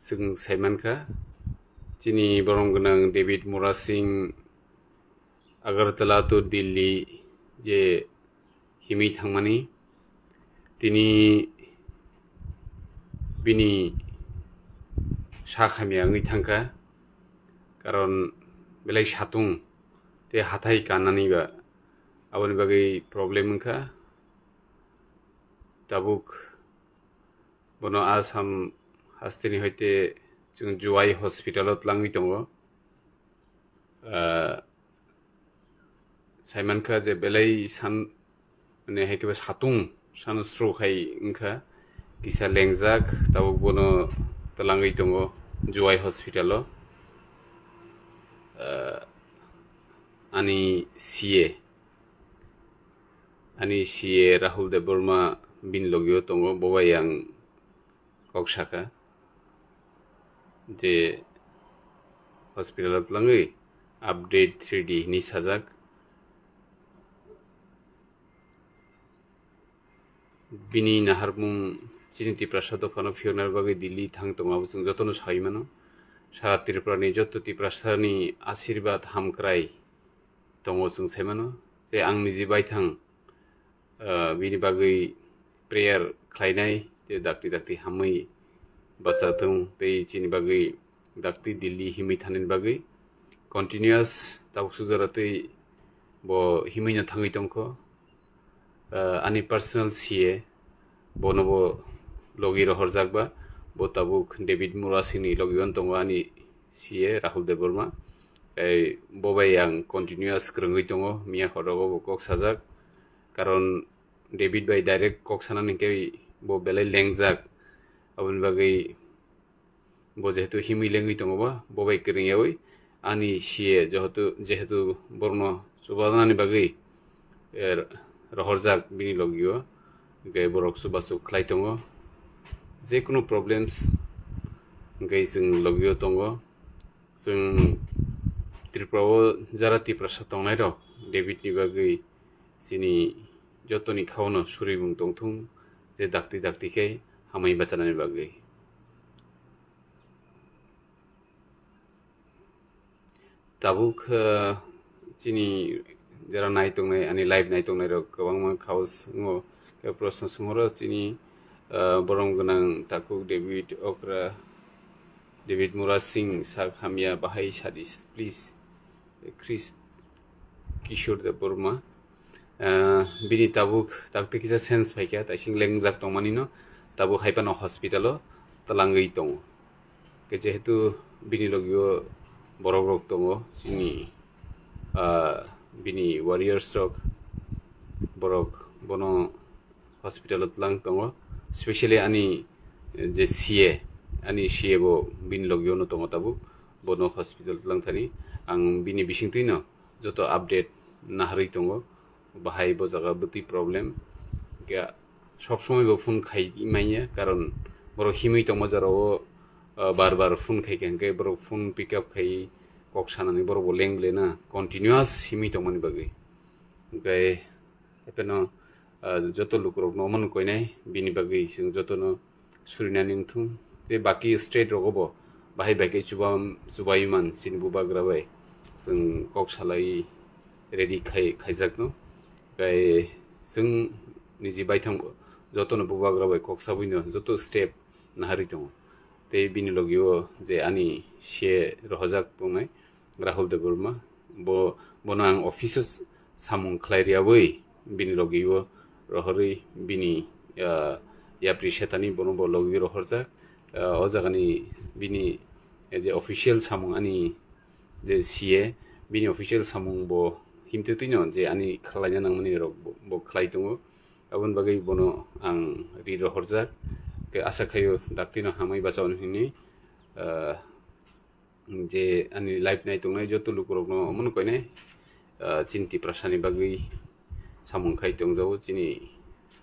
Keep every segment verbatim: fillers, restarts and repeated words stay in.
Chwng saimankha, chini borom gwnang David Murasing Agartala to Delhi je himwi thangmani, tini bini sak hamya wngwi thangkha, karon belai satung tei hathai kannani ba, aboni bagwi problem wngkha. Tabuk bono Assam hasteni hoite chwng Jowai hospital o tlangwi tongo. Ah, saimankha je belai san, mane, hai khe satung, san stroke hai wngkha, kisa lengjak, tabuk bono twlangwi tongo Jowai hospital o. Ah, ani C A, ani C A Rahul Debbarma bini logio tongo, bo bai ang kok sakha je hospital o twlangwi update three D hinwi sajak. Bini naharmung chini Tiprasa dophano phiyokna bagwi Delhi thang tongo, abo chwng jotono saui mano. Sara Tripurani joto Tiprasani asirbad hamkrai tongo chwng sai mano. Tei ang niji baithang, ah, bini bagwi prayer khlainai, je dakti dakti hamwi bachathung, tei chini bagwi dakti Delhi himwi thanani bagwi continuous tabuk sujora tei bo himwino thangwi tongkho. Ah, ani personal C A, bono bo logi rohorjak ba, bo tabuk David Murasingni logi on tongo ani C A Rahul Debbarma. Tei bo bai ang continuous kwrwngwi tongo, miya khorogo bo kok sajak, karon David bai direct kok sanani hwnkhe bo belai lengjak, aboni bagwi bo jehetu himwi lengwi tongo ba, bo bai kwrwng yaui ani C A jehetu, jehetu borokno chubanani bagwi, eh, rohorjak bini logio, hwnkhe borok chubachu khlai tongo. Jekunu problems hwnkhe chwng logio tongo. Chwng Tripura o jara Tiprasa tongnairok David ni bagwi chini jotoni khaono surimung tongthung, je dakti dakti khe hamwi bachanani bagwi. Tabuk, eh, chini jara nai tongnai, ani live nai tongnairok kwbangma khaos wngo, khe proshno songoro chini, eh, borom gwnang takhuk David Okra, David Murasing sak hamya bahai sadi, please. Chris Kishore Debbarma. Ah, bini tabuk, tabuk tei kisa sense phaikha, taising lengjak tongmani no, tabuk hai phano hospital o twlangwi tongo. Khe jehetu bini logio borok rok tongo, chini, ah, bini warriors rok, borok bono hospital o twlang tongo, specially ani, eh, je C A, ani C A bo bini logio no tongo tabuk, bono hospital twlang thani. Ang bini bisingtwi no joto update naharwi tongo, bahai bo jaga bwtwi problem. Khe sob somoi bo phone khai manya, karon borok himwi tongma jora o, ah, bar bar phone khai khe hwnkhe borok phone pick up khai kok sanani borok bo leng ble na, continuous himwi tongmani bagwi. Hwnkhe Epheno, ah, joto lukurokno omono koinai, bini bagwi chwng jotono surinani wngthung. Tei baki state rogo bo bahai bai khe chuba-, chubai man chini bubagra bai chwng kok salai ready khai, khaijakno. Tei chwng niji baithang jotono bubagra bai kok sabwino joto step naharwi tongo. Tei bini logio je ani C A rohorjak tongnai Rahul Debbarma, bo, bono ang office o samung khlai rwyaui bini logio rohorwi bini, ah, yapri setani bono bo logio rohorjak. Ah, o jagani bini, eh, je official samung ani je C A, bini official samung bo himtwi twino je ani khlaina nangmani rok bo, bo khlai tongo. Aboni bagwi bono ang ri rohorjak. Khe asa khaio daktino hamwi bachaui hwnwi, ah, je ani live nai tongnai joto lukurokno omono koinai, ah, chini Tiprasani bagwi samung khai tongjago chini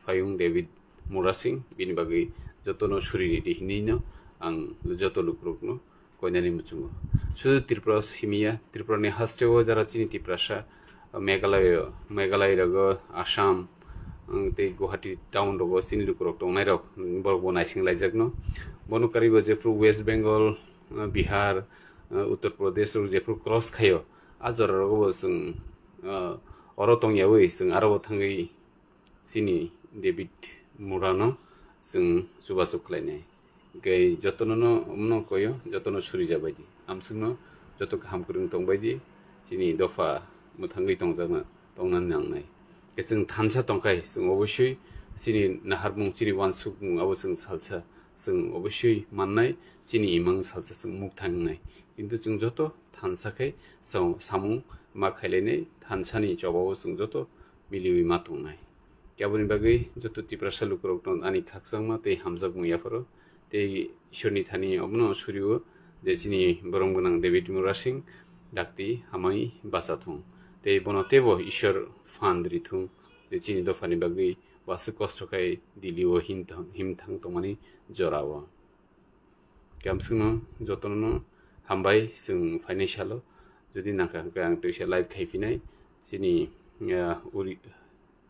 Phayung David Murasing, bini bagwi jotono suri ridi hinwino ang joto lukurokno koinani muchungo. Sudu Tripura simiya, Tripurani hasteo jara chini Tiprasa, Meghalaya, Meghalaya rogo, Assam, ang tei Guwahati town rogo chini lukurok tongnai rok, mm, borok bo naising laijakno. Bono karibo jephru West Bengal, uh, Bihar, uh, Uttar Pradesh rok jephru cross khayo, a jora rogo bo chwng, uh, oro tongyawi chwng aro bo thangwi chini David Murano chwng chubachu khlainai. Hingke jotono no, no koyo, jotono suri jabai di. Amswkno joto kaham kwrwng tongbai di, chini dopha mwthangwi tongjakna, tongna nangnai. Ke chwng thansa tongkhai, chwng obosoi chini naharmung, chini wansukmung abo chwng salsa, chwng obosoi mannai, chini imang salsa chwng mukthang wngnai. Kintu chwng joto thansa khai, chwng samung ma khailainai, thansani chobao chwng joto miliwi ma tongnai. Aboni bagwi joto Tiprasa lukurokno ani khakchangma tei hamjakmung yapharo. Tei Ishorni thani obono surio je chini borom gwnang David Murasing dakti hamai bachathung. Tei bono teibo Ishor phan rithung je chini dophani bagwi waswk kosto khai Delhi o himthang, himthang tongmani jorao. Kamswkno jotono hambai chwng phainai salo. Jodi nangkha hwnkhe ang twisa live khaiphinai. Chini, ah, uri,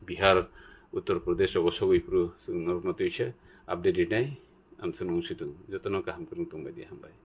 Bihar, Uttar Pradesh rogo sogwi phuru chwng norokno twisa update rinai. Amswkno wngsitung. Jotono kaham kwrwng tongbai di, hambai.